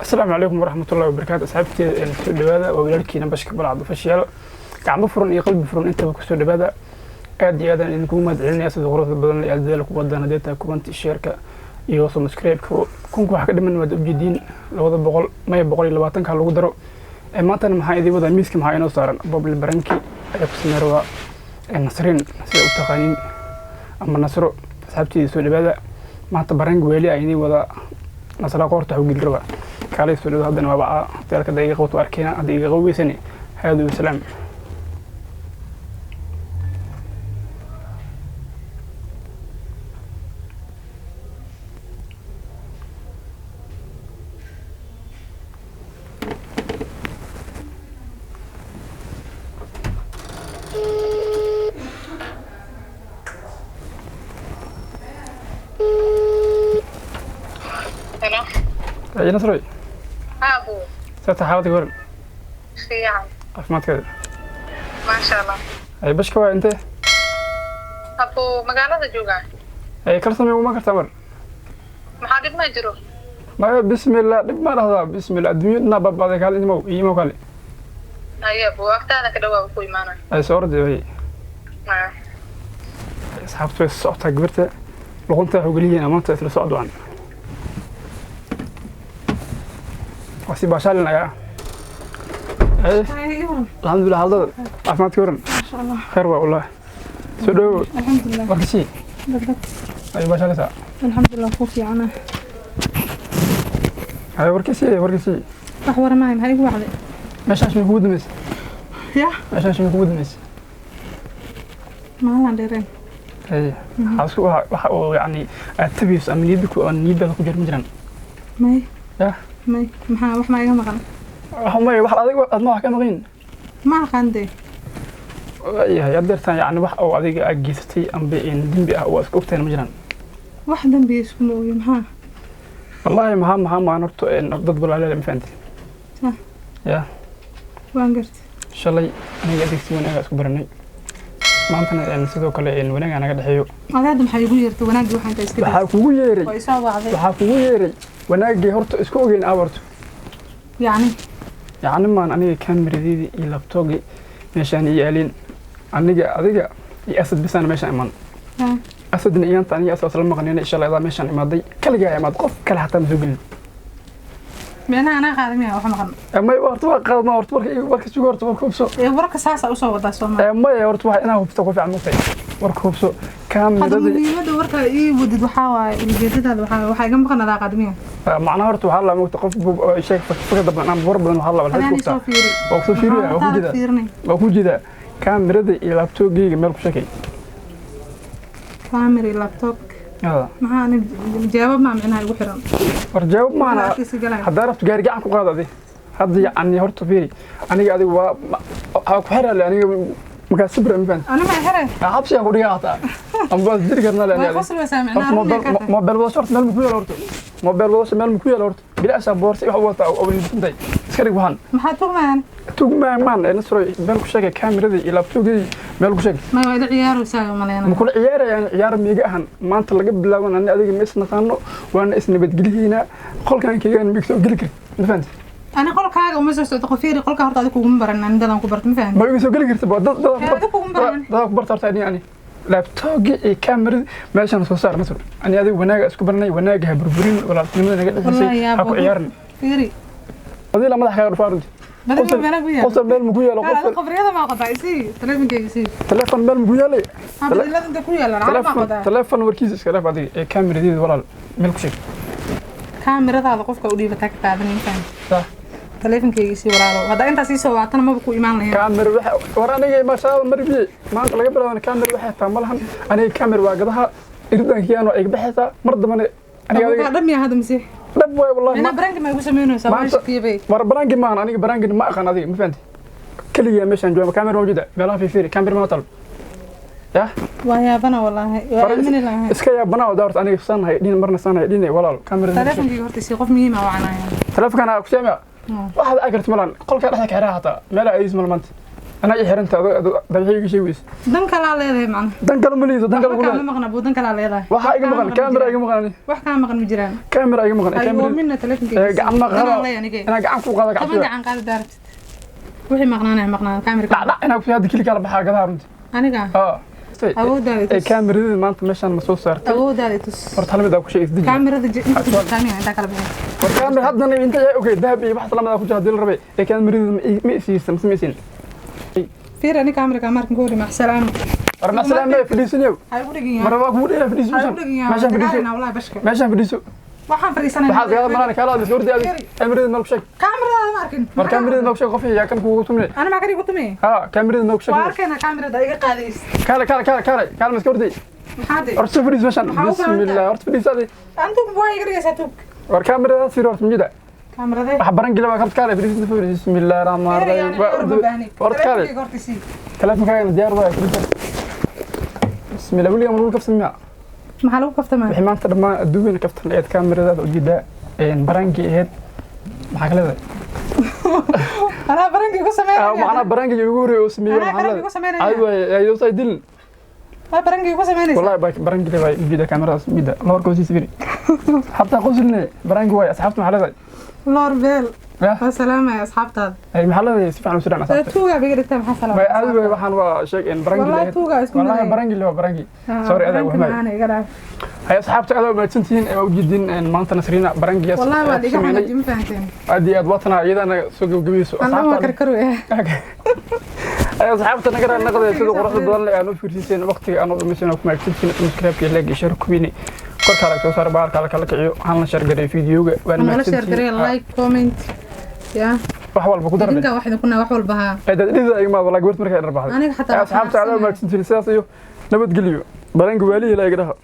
Asalaamu calaykum waraxmatullahi wabarakaatu. Asxaabteeda soo dhawaada, waa walaalkiina Bashka Balcad Official. Gacmo furan iyo qalbi furan intaba kusoo dhawaada. Aad iyo aadaan idinkugu mahad celinaya sida quruxda badan ee aad dadaal ku wadaan, haddii tahay comment, share-ka iyo subscribe-ka. Kunka wax ka dhiman waad ujeediin, 200 maya 120-ka lagu daro. Maantana maxaa idin wadaa? Miiska maxaa inoo saaran? Boble baranki ayaa ku sameyn rabaa Nasriin, sida u taqaaniin, ama Nasro. Asxaabteeda soo dhawaada, maanta baranki weeli ayaa idin wadaa. Nasra qoorta waxu geli rabaa, kaalay soo dhawaada. Haddana waa bacaa hoteelka, hadda iga qabto arkeena, hadda iga qaweysani. Haadu wasalaam. Hello. Ay Nasroy. Abu. Sata xaaladka waran? Fiican. Caafimaadkeeda? Maasha Allah. Ay Bashka, waa intee? Abu, magaalada joogaa. Ay kala samey uma kartaa mar? Maxaa dhib ma jiro? Maya, bismillah, dhib ma dhahdaa, bismillah, adduunya dhanaa baabaaday. Kaale imow, imow kaale. Haye Abu, agtaada ka dhawaa ku imaanay. Ay soo orday way. Asxaabtu way socotaa, gabarta luqunta waxu geliyihiin maanta isla socod wacan. Waa si baashaalin ayaa. Ay alxamdulilah, haldada caafimaadka waran? ما شاء الله. Khayr waa wallah, soo dhowow. الحمد لله. Warkasii. بدك. Ay baashaalaysaa. الحمد لله، خوفي أنا. Ay warkasii, warkasii. wax waramaayo, maxaa igu wacday? Meeshaas may kugu dambaysa? Ya. Meeshaas may kugu dambaysa? Maalaan dheereen. Ay xaasku waxa oo yacni aad tabayso ama niyadda ku oo niyaddaada ku jira ma jiraan? May. Yah. May, maxaa wax maa iga maqan? Waxa may wax adiga adna wax ka maqin. Ma aqaan dee. Waayahay, adeertan yacni wax oo adiga aad geysatay amba in dembi ah oo aad isku ogtahay ma jiraan? Wax dambiya iskuma ogi, maxaa? Wallaahi maxaa maan horta dad walaaleel, ma fahanti? Sax. Ya. Waan gartay. Shalay aniga adeegsi wanaaga isku baranay, maantana sidoo kale wanaaga naga dhexeeyo. Adaada maxaa igu yeertay? Wanaaggii waxaan intaa iska waxaa kugu yeeray waa isoo wacday. Waxaa kugu yeeray wanaaggii horta isku ogeyn abarto. Yacni? Yacni maan aniga kaamiradeedii iyo labtoogii meeshaan ii yaalin, aniga adiga iyo Asad bisaan meeshaan iman. Asadna iyaanta aniga Asad isla maqnayna. Insha Allah idaa meeshaan imaaday, kaligaa imaad, qof kale xataa ma soo gelin. Micnaha anaa qaaday miya wax maqan? May, horta waa qaadna, horta warka sugo, horta warka hubso. Ee warka saasa usoo wadaa Soomaali. Maya, horta waa inaa hubto ku fiican mugtay, warka hubso. Hadda kaamiradii muhiimadda warka ii wadid waxaa waaye, ujeedadaada waxaa iga maqan adaa qaaday miya? Macnaha horta waxaa la mugta qof sheeg fakar badan ama war badan waxaa la adaan hubtaa. isoo fiiri. Waa kusoo fiiriya, waa ku Maxaa jeedaa. fiirinay? Waa ku jeedaa kaamirada iyo laabtoogeyga meel ku sheekay. Kaamiri, laptop, maxaa ani jawaab maa micnaha igu xiran? War jawaab maana. Agtiisa galaya. Haddaa rabto gaari gacan ku qaado adi hadda. Yacni horta fiiri, aniga adiga waa waxaa ku xiraale aniga markaa sibra, ma fahanti? أنا ما حره. Xabsi aan ku dhigaa hataa amba waa diri karnaa le ما aniga. فصل وسامعنا. Horta mobile wadasho horta meel ma ku yaalo? Horta mobile wadasho meel ma ku yaalo? Horta bilaashaa boorsa wax wataa oo libisantahay, iska dhig waxaan. ما حتوغ Tug maan Nasro, meel ku sheegay kaamiradii iyo laabtoogii meel ku sheegay. ما ما عيار وساق مالينا. Ma kula ciyaarayaan? Ciyaar miiga ahan. Maanta laga bilaaban ani adiga ma isnaqaano, waana isnabadgelihiina, qolkan keygaan miig soo geli kartid, ma fahanti? أنا قولك حاجة وما سويت قفيري، قولك هرت عليك ومبرن أنا دلنا كبرت، ما فاهم. Ma iga soo geli kartid ba dad dad Adiga kuma baran. Dad ku barta horta ani laabtoogii iyo kaamiradii meeshaan soo saar. Nasro, ani adiga wanaaga isku baranay, wanaaga ha burburin, walaaltinimada naga والله dhexaysay يا ha ku أبو ciyaarin. فيري. Adii la madax kaaga dhufaa runtii. بدل ما أنا وياه. Qofta meel maku yaalo? هذا Qofta قبري هذا ما قطع يسي تلفون كي يسي. telefoon meel maku yaalay? هذا لازم تكون يلا ما telefoon قطع. Telefoon warkiisa iska dhaaf adiga, ee kaamiradeeda walaal meel ku sheeg. كاميرا هذا قفك ودي بتاك قادني ما فاهم. Sax. تلفون كي يسي ولا هذا أنت سيسو وعطنا ما بكو إيمان لهين. Kaamir waxa war aniga maashaada marbiye maanta laga bilaabana kaamir waxay taa ma lahan. Aniga kaamir waa gadaha irdankiyaan waa iga baxaysaa mar dambana aniga أبوك adiga. دم يا هذا مسيح. Dhab waay wallahi. أنا برانك ما يقول سمينه سواش maanta كيبي. war barangi maahan, aniga barangi ma aqaan adiga, ma fahanti? Keligaa meeshaan jooga, kaamir ma jida, meelaha fiifiiri, kaamir ma tal yah. ويا بنا والله وأمن الله. Iska yaabanaa wada horta, aniga saan hay dhin marna saan hay dhin walaal kaamir. تلفون كي هرتي سي قف مهم أو عنايا. Telefonkan ku sheegaya waxaad ag kartid malan, qolka dhexda ka xiraa hataa meelaha aadis mal maanta. Anaa ii xiranta adoo dabixiga sheegaysa. Dan kalaa leedahay macna. Dan kale ma liido, dan kale Waxba ku kaama maqna buu, dan kalaa leedahay. Waxaa iga maqan kaamera iga maqan ani. Wax kaa maqan ma jiraan. Kaamera iga maqan. Ayuu kaamera mina telefonkeyga. Gacan ma qaado. Inaa gacan ku qaado 10 gacan. Gacan qaadi daarabtid. Wixii maqnaanaya maqnaan kaamera. Dhac dhac inaa ku hadda kili kala baxaa gadaha runtii. Aniga aa awooddaada ee tus. Kaameradii maanta meeshaan ma soo saartay? Awooddaada tus. Horta hal mid aa ku sheegay, isdeji. Kaamirada inta ku jirtaa miya intaa kala bixin? War kaamera haddana inta yaa okay dahab iyo wax lamid ah ku jira haddii la rabay ee kaameradii ma isiisa mise ma isin? Fiir, ani kaamira kaa markan ku hori maxsalaam. War macasalaam ma fadhiisanayo. Ha igu dhegin Mar yaa. waa kugu dheera fadhiiso. Ha igu meeshaan dhegin yaa. Meeshaan fadhiiso. Dagaalina wallahi bashka. Meeshaan fadhiiso. Waxaan fadhiisanaya. Waxaad gada malaan kaala hadlaysa horta adig kaameradii meel ku sheeg. Kaamiradaada ma arkin. War kaameradii meel ku sheeg, qof yaa kan kugu tumne. Ani maa karigu tumay? Haa, kaameradii meel ku sheeg. Waa arkayna kaamirada iga qaadays. Kaale kaale kaale kaale kaale ma iska hortay. Maxaa de? Horta soo fadhiiso meeshaan. Maxaa u baahan tahay? Bismillah, horta fadhiiso adig. Antu waa iga dhigaysaa tuug. War kaameradaas fiir horta miyada. Kaamirade. Wax baran gila waa kaale fadhiiso fadhiiso, bismillah rahmaan Fiir, yani rahiim. ma baahni. Horta kaale. Telefonkeyga horta sii. Telefonkaagana diyaar waay, fadhiiso. Bismillah, weligaa ma lagu kafsan miyaa? Maxaa lagu kaftamaa? Wixii maanta dhammaan adduunyada kaftan ahayd kaamiradaada ujeedaa baraankii ahayd maxaa ka leedahay? Anaa barankii ku sameynaya. Macnaha baraankii ugu horreeyay oo sameeyey. Anaa maxaa barankii leedahay? ku sameynaya. Ay waay ayuu dilin. Waa barankii ku sameynaysa. Wallahi barankii waay ujeedaa kaamiradaas ujeedaa loorka hoostiisa firi xataa qoslne baraanki waay. Asxaabta maxaa leedahay? Loor beel. Yah. Waa salaamaya asxaabtaada. Ay maxaa leedahay? Si fiican u siraan asxaabta. Tuugaa biga dhigtaa, maxaa salaamaya? Way aad way waxaan waa sheeg in barankii Wallahi lahayd. tuugaa isku Wallahi maleeyay. barankii waa barankii, sorry adaa Baranki waxmay. macaana iga dhaaf. Hay asxaabta aad mahadsantihiin ee ujeedin maanta Nasriina barankiyaas Wallahi waa dhiga xanaji, ma fahanteen? Aad iyo aad waatana iyadana soo gabagabayso. Anna waa karkarwaya. Ay asxaabta naga naqday sida quruxda badan leh aan u fiirsiiseen waqtiga aan u dhamaysan ku mahadsantihiin subscribe iyo like iyo share kuwiini korka laga soo saaro bahalka la kala kiciyo waxaan la share gareey videoga waana Nala share mahadsantihiin. gareeya, like, comment ya. Wax walba ku darbe. Idinka wax idinku naa wax walba haa. Ay dad dhida ay ma walaag warta markay dharbaxday. Aniga xataa asxaabta aad waxaan mahadsantihiin, sidaas iyo nabadgelyo. Baranka waalihi la iga dhaha.